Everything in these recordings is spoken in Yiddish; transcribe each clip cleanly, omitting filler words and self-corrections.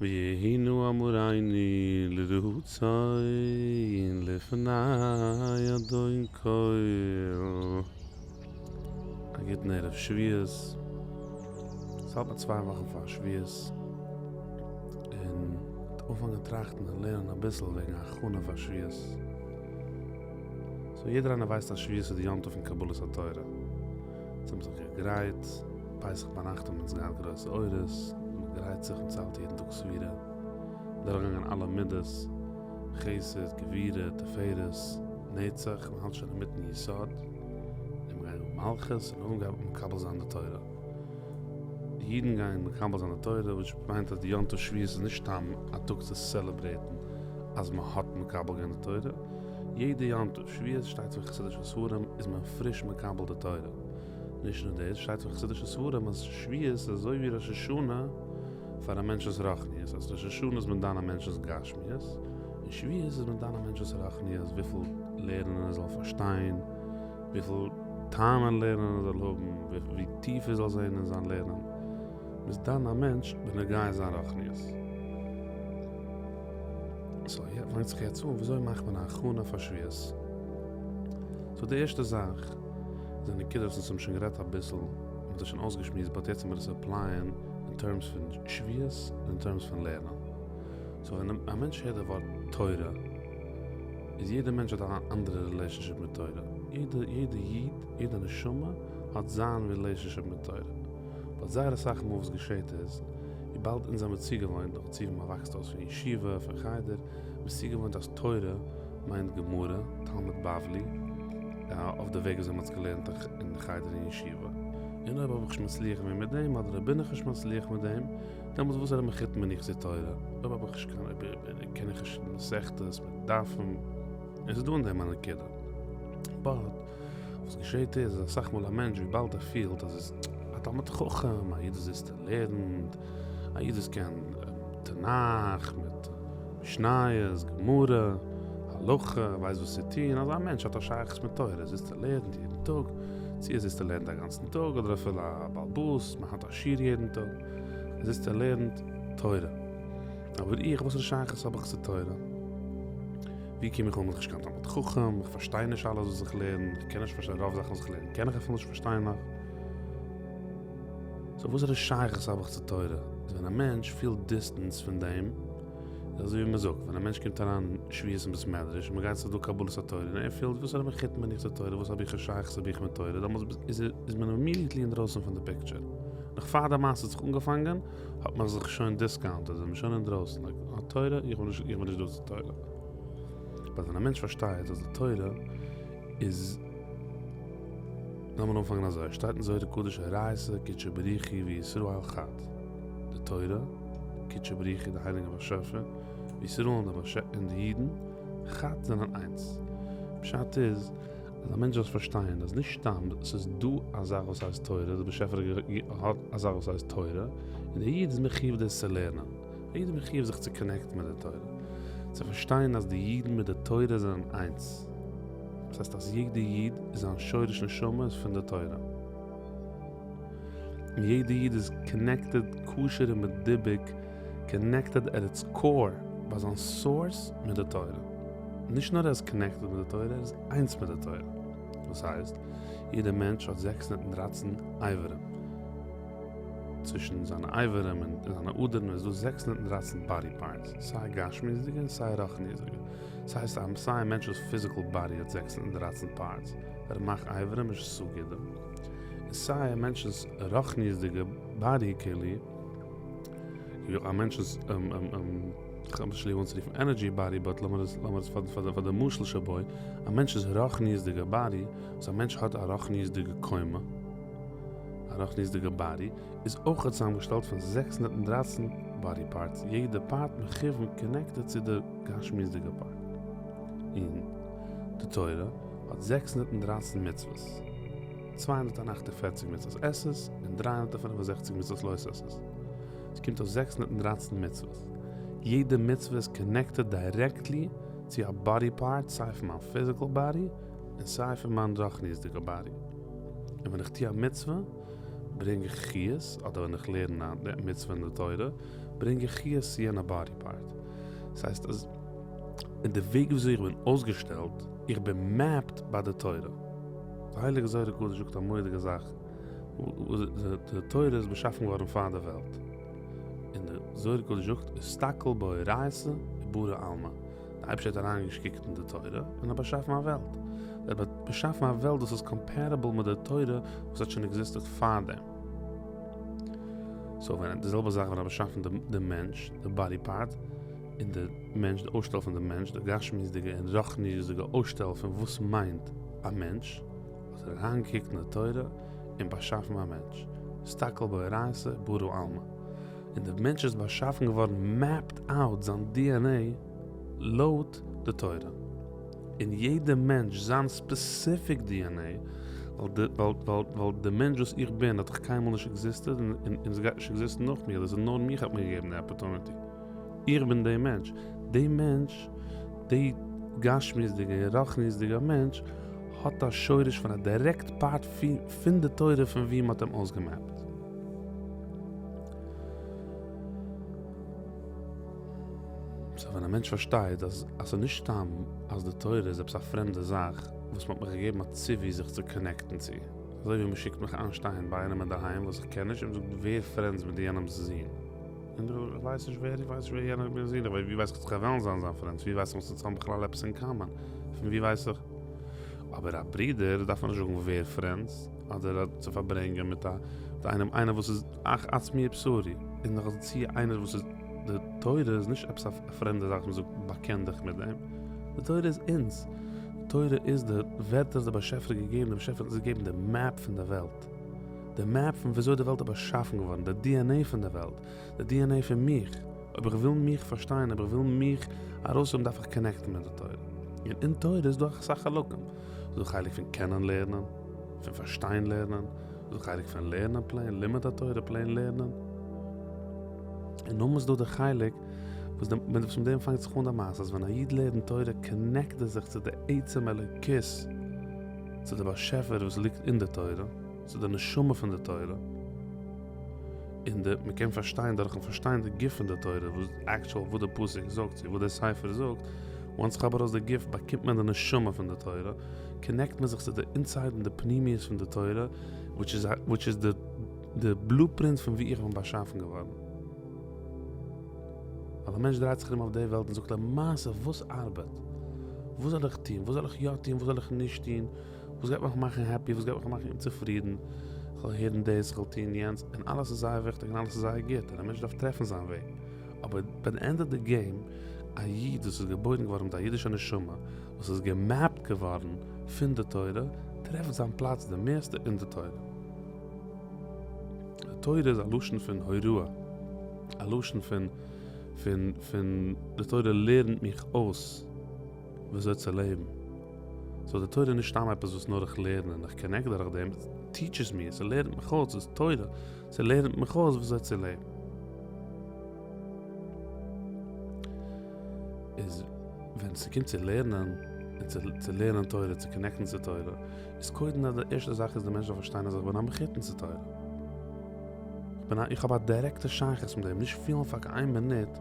ויהיו נא אמרינו לרצון לפני אדון כל. א גוטן ערב שבועות, ס'האלט ביי צוויי וואכן פאר שבועות, און מ'וועט אנפאנגען טראכטן און לערנען אביסל וועגן הכנה פאר שבועות. סאו יעדער איינער ווייסט אז שבועות איז די יום טוב פון קבלת התורה, אונז האבן זיך געגרייט, פסח ביינאכט האבן אונז געהאט גרויסע אורות, מען גרייט זיך, מען ציילט יעדן טאג ספירה, דורכגעגאנגען אלע מידות, חסד, גבורה, תפארת, נצח, מען האלט שוין אינמיטן יסוד, און מיר גייען האבן מלכות, און נאכדעם גייט מען מקבל זיין די תורה. די אידן גייען מקבל זיין די תורה, וואס מיינט אז די יום טוב שבועות איז נישט סתם א טאג צו סעלעברעיטן אז מען האט מקבל געווען די תורה, יעדע יום טוב שבועות שטייט פון חסידישע ספרים איז מען פריש מקבל די תורה. נישט נאר דאס, שטייט פון חסידישע ספרים אז שבועות איז אזוי ווי ראש השנה פאר א מענטש'ס רוחניות, אז ראש השנה איז מען דן א מענטש'ס גשמיות, און שבועות איז מען דן א מענטש'ס רוחניות, וויפיל לערנען ער זאל פארשטיין, וויפיל טעם אין לערנען ער זאל האבן, ווי טיף ער זאל זען אין זיין לערנען. מ'איז דן א מענטש בנוגע זיין רוחניות. סאו פאנגט זיך יעצט אן וויאזוי מאכט מען א הכנה פאר שבועות. סאו די ערשטע זאך איז א נקודה וואס אונז האבן שוין גערעדט אביסל, מען האט עס שוין אויסגעשמועסט באט יעצט לאמיר עס עפלייען אין טערמס פון שבועות און אין טערמס פון לערנען. סאו ווען א מענטש הערט די ווארט תורה איז יעדע מענטש האט א אנדערע רילעישאנשיפ מיט תורה. יעדע יעדע איד יעדע נשמה האט זיין רילעישאנשיפ מיט תורה. באט זייער אסאך מאל וואס געשעט איז, וויבאלד אונז זעמיר צוגעוואוינט, נאך דערצו ווען מען וואקסט אויס פון ישיבה, פון חדר, מען איז צוגעוואוינט אז תורה מיינט גמרא, תלמוד בבלי, אויף די וועג וויאזוי מען האט עס געלערנט אין חדר און ישיבה. און אויב האב איך נישט מצליח געווען מיט דעם, אדער אויב בין איך נישט מצליח מיט דעם, דעמאלטס וואסערע מחותן בין איך צו תורה? אויב האב איך נישט קיין, אויב קען איך נישט מסכתות מיט דפים, עס איז דא אין דעם א נקודה. באט וואס געשעט איז אז אסאך מאל א מענטש וויבאלד ער פילט אז ער איז א תלמיד חכם, א איד וואס זיצט און לערנט, א איד וואס קען תנך מיט משניות, גמרא, הלכה, ווייסט וואס צו טון, אזא מענטש האט א שייכות מיט תורה, ער זיצט און לערנט יעדן טאג, צו ער זיצט און לערנט א גאנצן טאג אדער אפילו א בעל הבית, מען האט א שיעור יעדן טאג, ער זיצט און לערנט תורה. אבער איך, וואסערע שייכות האב איך צו תורה? ווי קום איך אן? בין איך נישט קיין תלמיד חכם, איך פארשטיי נישט אלעס וואס איך לערן, איך קען נישט פארשטיין רוב זאכן וואס איך לערן קען איך אפילו נישט פארשטיין נאך. סאו וואסערע שייכות האב איך צו תורה? איז ווען א מענטש פילט דיסטענס פון דעם, איז אזוי ווי מען זאגט, ווען א מענטש קומט אריין שבועות אין בית מדרש און מען גייט ס'איז דא קבלת התורה און ער פילט וואסערע מחותן בין איך צו תורה, וואס האב איך א שייכות האב איך מיט תורה, דעמאלטס איז מען אימידיעטלי אינדרויסן פון די פיקטשער. נאך פאר די מעשה האט זיך אנגעפאנגען האט מען זיך שוין דיסקאונטעד, איז מען שוין אינדרויסן, לייק, אה תורה? איך בין נישט איך בין נישט דא צו תורה. באט ווען א מענטש פארשטייט אז די תורה איז, לאמיר אנפאנגען אזוי, שטייט אין זוהר הקדוש אורייתא קודשא בריך הוא וישראל חד, די תורה, קודשא בריך הוא די הייליגע באשעפער, וישראל און די אידן, חד זענען איינס. פשט איז, אז א מענטש זאל פארשטיין אז נישט סתם ס'איז דא א זאך וואס הייסט תורה, דער באשעפער האט א זאך וואס הייסט תורה, און דער איד איז מחיוב דאס צו לערנען, א איד איז מחיוב זיך צו קאנעקטן מיט די תורה, צו פארשטיין אז די אידן מיט די תורה זענען איינס, דאס הייסט אז יעדע איד איז זיין שורש נשמה איז פון די תורה, און יעדע איד איז קאנעקטעד כשר און מדובק, קאנעקטעד עט איטס קאור, ביי זיין סאורס מיט די תורה. נישט נאר ער איז קאנעקטעד מיט די תורה, ער איז איינס מיט די תורה. דאס הייסט, יעדער מענטש האט 613 אברים. צווישן זיינע אברים און זיינע אדערן איז דא 613 באדי פארטס, סיי גשמיות'דיגע און סיי רוחניות'דיגע. דאס הייסט אז סיי א מענטש'ס פיזיקל באדי האט 613 פארטס, רמ"ח אברים ושס"ה גידים, און סיי א מענטש'ס רוחניות'דיגע באדי כאילו, א מענטש'ס כ'האב נישט ליב אנצורופן ענערדזשי באדי באט לאמיר עס לאמיר עס פאר פאר די משל שבו, א מענטש'ס רוחניות'דיגע באדי, וואס א מענטש האט א רוחניות'דיגע קומה, א רוחניות'דיגע באדי, איז אויך צוזאמגעשטעלט פון 613 באדי פארטס, יעדע פארט מכוון קאנעקטעד צו די גשמיות'דיגע פארט. און די תורה האט 613 מצוות, 248 מצוות עשה'ס און 365 מצוות לא תעשה'ס. עס קומט אויס 613 מצוות. יעדע מצוה איז קאנעקטעד דירעקטלי צו א באדי פארט סיי פון מיין פיזיקל באדי און סיי פון מיין רוחניות'דיגע באדי. און ווען איך טו א מצוה ברענג איך חיות, אדער ווען איך לערן א מצוה אין די תורה. ברענג איך חיות צו יענע באדי פארט. דאס הייסט אז אין די וועג וויאזוי איך בין אויסגעשטעלט, איך בין מעפד ביי די תורה. די הייליגע זוהר הקדוש זאגט א מורא'דיגע זאך, די תורה איז באשאפן געווארן פאר די וועלט. און די זוהר הקדוש זאגט, אסתכל באורייתא וברא עלמא. די אייבערשטער האט אריינגעקוקט אין די תורה און האט באשאפן א וועלט. ער האט באשאפן א וועלט וואס איז קאמפעטיבל מיט די תורה וואס האט שוין עקזיסטעט פארדעם. סאו ווען די זעלבע זאך ווען ער האט באשאפן די מענטש, די באדי פארט, און די מענטש, די אויסשטעל פון די מענטש, די גשמיות'דיגע און רוחניות'דיגע אויסשטעל פון וואס מיינט א מענטש, האט ער אריינגעקוקט אין די תורה און באשאפן א מענטש. אסתכל באורייתא וברא עלמא. און די מענטש איז באשאפן געווארן מעפד אוט זיין DNA לויט די תורה. און יעדע מענטש זיין ספעסיפיק DNA, ווייל די מענטש וואס איך בין האט דאך קיינמאל נישט עקזיסטעד און עס גייט נישט עקזיסטן נאך מיר, דאס איז נאר מיך האט מען געגעבן די אפערטוניטי. איך בין די מענטש. די מענטש, די גשמיות'דיגע און רוחניות'דיגע מענטש האט א שורש פון א דירעקט פארט פון די תורה פון ווי מען האט אים אויסגעמעפט. סאו ווען א מענטש פארשטייט אז אז ס'איז נישט סתם אז די תורה איז עפעס א פרעמדע זאך וואס מ'האט מיך געגעבן א ציווי זיך צו קאנעקטן צו, אזוי ווי מ'שיקט מיך איינשטיין ביי איינעם אינדערהיים וואס איך קען נישט און מ'זאגט ווער פרענדס מיט יענעמ'ס זון. און איך ווייס נישט ווער, איך ווייס נישט ווער יענעמ'ס זון, ווי ווייס איך צו כ'וועל וועלן זיין זיין פרענדס, ווי ווייס איך וואס אונז האבן בכלל עפעס אין קאמאן, פון ווי ווייס איך? אבער א ברודער דארף מען נישט זאגן ווער פרענדס, אדער צו פארברענגען מיט א מיט איינעם איינער וואס איז אח עצמי ובשרי, און נאך דערצו איינער וואס איז די תורה איז נישט עפעס א פרעמדע זאך וואס מען זאגט באקען דיך מיט דעם, די תורה איז אונז, די תורה איז די ווערטער וואס דער באשעפער האט געגעבן, דער באשעפער האט אונז געגעבן די מעפ פון די וועלט, די מעפ פון וויאזוי די וועלט איז באשאפן געווארן, די DNA פון די וועלט, די DNA פון מיך, אויב איך וויל מיך פארשטיין, אויב איך וויל מיך ארויסהאבן דארף איך קאנעקטן מיט די תורה, און אין תורה איז דא אסאך חלקים, ס'איז דא חלק פון קענען לערנען, פון פארשטיין לערנען, ס'איז דא חלק פון לערנען פלעין, לימוד התורה פלעין לערנען, און נאכדעם איז דא די חלק וואס די וואס מיט דעם פאנגט זיך אן די מעשה אז ווען א איד לערנט תורה קאנעקט ער זיך צו די עצם אלוקות, צו די באשעפער וואס ליגט אין די תורה, צו די נשמה פון די תורה, און די מען קען פארשטיין דורכן פארשטיין די גוף פון די תורה וואס עקטשועל וואס די פסוק זאגט צו וואס די ספר זאגט, וואנס כ'האב ארויס די גוף באקומט מען די נשמה פון די תורה, קאנעקט מען זיך צו די אינסייד און די פנימיות פון די תורה, וויטש איז וויטש איז די די בלופרינט פון ווי איך בין באשאפן געווארן. ווייל א מענטש דרייט זיך ארום אויף די וועלט און זאגט למעשה וואס ארבעט? וואס זאל איך טון? וואס זאל איך יא טון? וואס זאל איך נישט טון? וואס גייט מיך מאכן העפי? וואס גייט מיך מאכן אומצופרידן? איך וועל הערן דאס, איך וועל טון יענץ, און אלעס איז זייער וויכטיג און אלעס איז זייער גוט, און א מענטש דארף טרעפן זיין וועג. אבער ביי די ענד אוו די געים, א איד וואס איז געבוירן געווארן מיט א אידישע נשמה, וואס איז געמעפט געווארן פון די תורה, טרעפט זיין פלאץ די מערסטע אין די תורה. די תורה איז א לשון פון הוראה, א לשון פון פון פון די תורה לערנט מיך אויס וויאזוי צו לעבן. סאו די תורה איז נישט סתם עפעס וואס נאר איך לערן און איך קאנעקט דורך דעם, איט טיטשעס מי, ס'לערנט מיך אויס, ס'איז תורה, ס'לערנט מיך אויס וויאזוי צו לעבן. איז ווען ס'קומט צו לערנען, און צו לערנען תורה, צו קאנעקטן צו תורה, איז קודם אז די ערשטע זאך איז די מענטש זאל פארשטיין אז איך בין א מחותן צו תורה. איך בין א, איך האב א דירעקטע שייכות מיט דעם, נישט פילן פאר קיין איין מינוט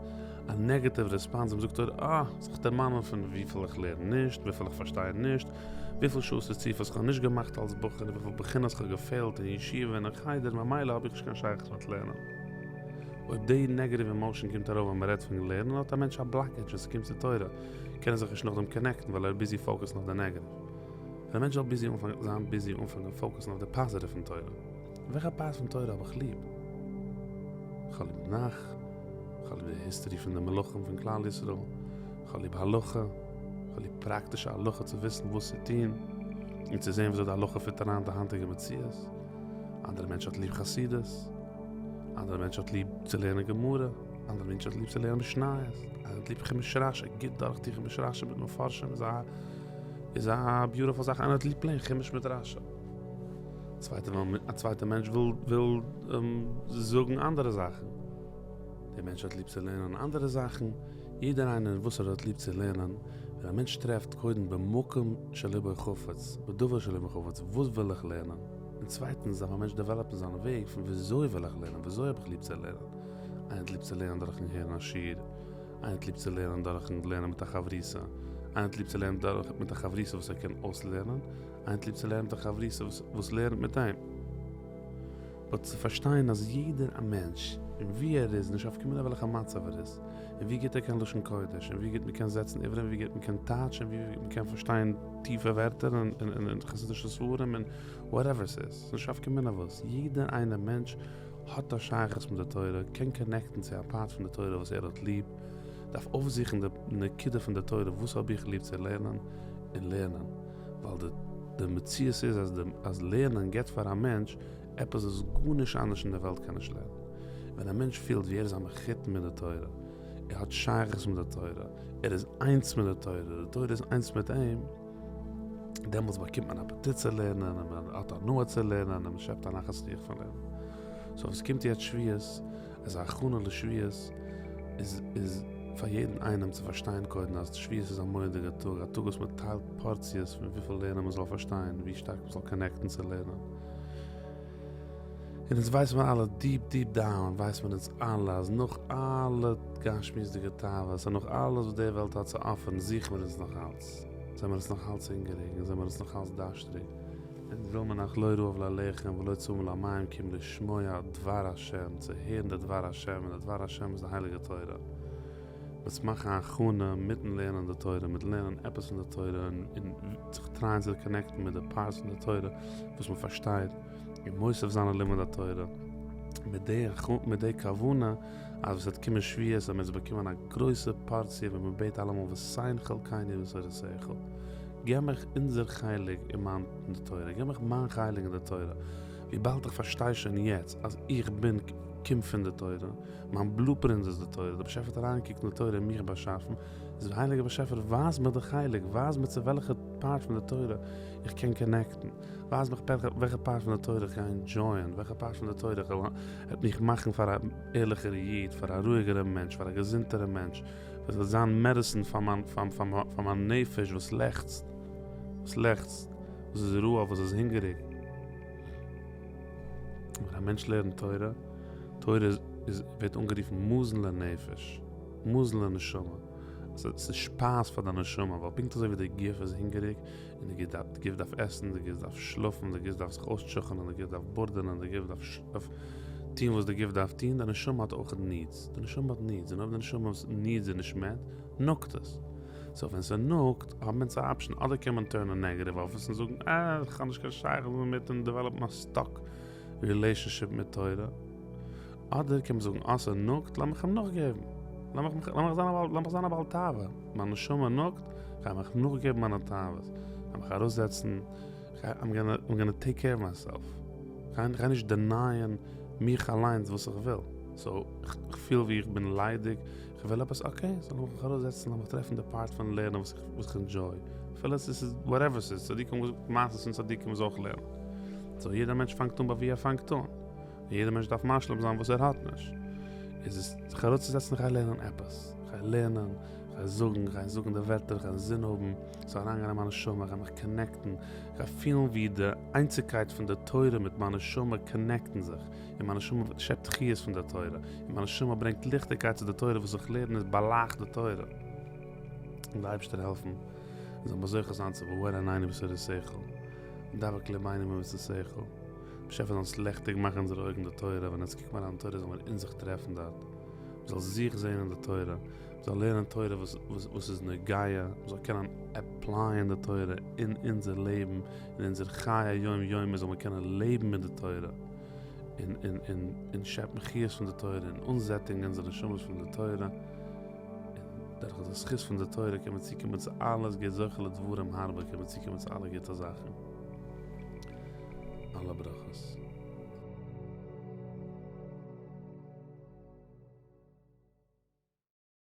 א נעגעטיוו רעספאנס ווען מ'זאגט תורה, אה, זיך דערמאנען פון וויפיל איך לערן נישט, וויפיל איך פארשטיי נישט, וויפיל שעות רציפות איך האב נישט געמאכט אלס בחור, און וויפיל בחינות איך האב געפעלט אין ישיבה און אין חדר, ממילא האב איך נישט קיין שייכות מיט לערנען. אויב די נעגעטיוו עמאושען קומט ארויף ווען מ'רעדט פון לערנען האט א מענטש א בלאקעדזש ווען ס'קומט צו תורה קען ער זיך נישט נאכדעם קאנעקטן ווייל ער איז ביזי פאוקעסן אויף די נעגעטיוו. ווען א מענטש זאל ביזי אנפאנגען זיין ביזי אנפאנגען פאוקעסן אויף די פאזיטיוו פון תורה. וועלכע פארט פון תורה האב איך ליב? איך האב ליב נ"ך, איך האב ליב די היסטערי פון די מלכים פון כלל ישראל, איך האב ליב הלכה, איך האב ליב פראקטישע הלכה צו וויסן וואס צו טון, און צו זען וויאזוי די הלכה פיט אריין אין די היינטיגע מציאות. אנדערע מענטש האט ליב חסידות, אנדערע מענטש האט ליב צו לערנען גמרא, אנדערע מענטש האט ליב צו לערנען משניות, איינער האט ליב חומש רשי, גוט דורכטון חומש רשי מיט מפרשים איז א איז א ביוטיפול זאך, איינער האט ליב פלעין חומש מיט רשי. א צווייטע מענטש וויל וויל זאגן אנדערע זאכן, דער מענטש האט ליב צו לערנען אנדערע זאכן, יעדער איינער וואס ער האט ליב צו לערנען, ווען א מענטש טרעפט קודם במקום שלבו חפץ, בדבר שלבו חפץ, וואס וויל איך לערנען, און צווייטנס דארף א מענטש דעוועלאפן זיין וועג פון וויאזוי וויל איך לערנען, וויאזוי האב איך ליב צו לערנען. איינער האט ליב צו לערנען דורכן הערן א שיעור, איינער האט ליב צו לערנען דורכן לערנען מיט א חברותא, איינער האט ליב צו לערנען דורך מיט א חברותא וואס ער קען אויסלערנען, איינער האט ליב צו לערנען מיט א חברותא וואס לערנט מיט אים. באט צו פארשטיין אז יעדער א מענטש, און ווי ער איז, נישט נפקא מינה וועלכע מצב ער איז, און ווי גוט ער קען לשון קודש, און ווי גוט מ'קען זעצן עברי, און ווי גוט מ'קען טייטשן, און ווי גוט מ'קען פארשטיין טיפע ווערטער און חסידישע ספרים און וואטעווער ס'איז, ס'איז נישט נפקא מינה וואס, יעדער איינער מענטש האט א שייכות מיט די תורה, קען קאנעקטן צו א פארט פון די תורה וואס ער האט ליב, דארף אויפזוכן די נקודה פון די תורה וואס האב איך ליב צו לערנען, און לערנען, ווייל די די מציאות איז אז די אז לערנען גיבט פאר א מענטש עפעס וואס גארנישט אנדערש אין די וועלט קען נישט לערנען. ווען א מענטש פילט ווי ער איז א מחותן מיט די תורה, ער האט שייכות מיט די תורה, ער איז איינס מיט די תורה, די תורה איז איינס מיט אים, דעמאלטס באקומט מען אפעטיט צו לערנען און מען האט הנאה צו לערנען און מען שעפט א נחת רוח פון לערנען. סאו ווען ס'קומט יעצט שבועות, איז א הכנה לשבועות איז איז פאר יעדן איינעם צו פארשטיין קודם אז שבועות איז א מורא'דיגע טאג, א טאג וואס מען טיילט פארציעס פון וויפיל לערנען מען זאל פארשטיין, ווי שטארק מען זאל קאנעקטן צו לערנען. און אונז ווייסן מיר אלע דיעפ דיעפ דאון ווייסן מיר אונז אלע אז נאך אלע גשמיות'דיגע תאוות און נאך אלעס וואס די וועלט האט צו אפערן זוכן מיר אונז נאך אלץ, זעמיר אונז נאך אלץ הונגעריג און זעמיר אונז נאך אלץ דארשטריג, אונז וויל מיר נאך לא רעב ללחם ולא צמא למים כי אם לשמוע דבר השם, צו הערן די דבר השם, און די דבר השם איז די הייליגע תורה. מ'מוז מאכן א הכנה מיטן לערנען די תורה, מיטן לערנען עפעס פון די תורה, און זיך טרייען צו קאנעקטן מיט די פארטס פון די תורה וואס מען פארשטייט, און מוסיף זיין אין לימוד התורה, מיט די מיט די כוונה אז ווען ס'וועט קומען שבועות וועט מען באקומען א גרויסע פארציע ווען מען בעט אלעמאל ותן חלקינו בתורתך, געב מיך אונזער חלק אין מיין אין די תורה, געב מיך מיין חלק אין די תורה, וויבאלד איך פארשטיי שוין יעצט אז איך בין קום פון די תורה, מיין בלופרינט איז די תורה, דער באשעפער האט אריינגעקוקט אין די תורה און מיך באשאפן, איז הייליגער באשעפער ווייז מיך די חלק, ווייז מיר צו וועלכע פארט פון די תורה איך קען קאנעקטן, ווייז מיך וועלכע פארט פון די תורה איך גיי ענדזשויען, וועלכע פארט פון די תורה איך וועט מיך מאכן פאר א ערליכערע איד, פאר א רואיגערע מענטש, פאר א געזונטערע מענטש, וואס וועט זיין מעדעסין פאר מיין פאר מיין נפש וואס לעכצט, וואס לעכצט, וואס איז רעב, וואס איז הונגעריג. ווען א מענטש לערנט תורה, תורה איז ווערט אנגערופן מזון לנפש, מזון לנשמה, ס'איז שפייז פאר די נשמה, ווייל פונקט אזוי ווי די גוף איז הונגעריג, און די גוף דארף עסן, די גוף דארף שלאפן, די גוף דארף זיך אויסטשוכענען, די גוף דארף באדענען, די גוף דארף טון וואס די גוף דארף טון, די נשמה האט אויך נידס, די נשמה האט נידס, און אויב די נשמה'ס נידס איז נישט מעט, נאגט עס. סאו ווען ס'נאגט, האט מען צוויי אפשן, אדער קען מען טורנען נעגעטיוו אויף עס און זאגן אה, איך האב נישט קיין שייכות דערמיט און דעוועלאפן א סטאק רילעישאנשיפ מיט תורה, אדער קען מען זאגן אה ס'נאגט, לאמיך אים נאכגעבן, לאמיך לאמיך זיין א בעל תאווה, מיין נשמה נאגט, כ'גיי מיך נאכגעבן מיינע תאוות, כ'גיי מיך ארויסזעצן, איים גאנא טעיק קעיר אוו מייסעלף, כ'גיי נישט דענייען מיך אליינס וואס איך וויל, סאו כ'פיל ווי איך בין ליידיג, כ'וויל עפעס, אקעי, סאו לאמיך מיך ארויסזעצן, לאמיך טרעפן די פארט פון לערנען וואס איך ענדזשוי, אפילו עס איז וואטעווער ס'איז, צדיקים וואס מעשות פון צדיקים איז אויך לערנען, סאו יעדער מענטש פאנגט אן ביי ווי ער פאנגט אן. יעדער מענטש דארף משלים זיין וואס ער האט נישט. איז עס זיך אראפצוזעצן איך גיי לערנען עפעס. איך גיי לערנען, איך גיי זאגן, איך גיי זאגן די ווערטער, איך גיי אינזין האבן, ס'זאל אריינגיין אין מיין נשמה, איך גיי מיך קאנעקטן, איך גיי פילן ווי די איינציגקייט פון די תורה מיט מיין נשמה קאנעקטן זיך, און מיין נשמה שעפט חיות פון די תורה, און מיין נשמה ברענגט ליכטיגקייט צו די תורה וואס איך לערן איז באלייכט די תורה. זאל די אייבערשטער העלפן מיר זאלן זוכה זיין צו והאר עינינו בתורתך, דבק לבנו במצותיך. באשעפער זאל אונז לעכטיג מאכן אונזערע אויגן די תורה, ווען אונז קוקן אריין אין תורה זאל מיר אונז זיך טרעפן דארט, מען זאל זיך זען אין די תורה, מען זאל לערנען תורה וואס וואס איז נוגע, מען זאל קענען עפלייען די תורה אין אונזער לעבן, אין אונזער חיי היום יומי זאל מען קענען לעבן מיט די תורה, און און און און שעפן חיות פון די תורה, און אנזעטיגן אונזערע נשמות פון די תורה, און דורך די זכות פון די תורה קען מען צוקומען צו אלעס גוט, זוכה לדברים הרבה קען מען צוקומען צו אלע גוטע זאכן.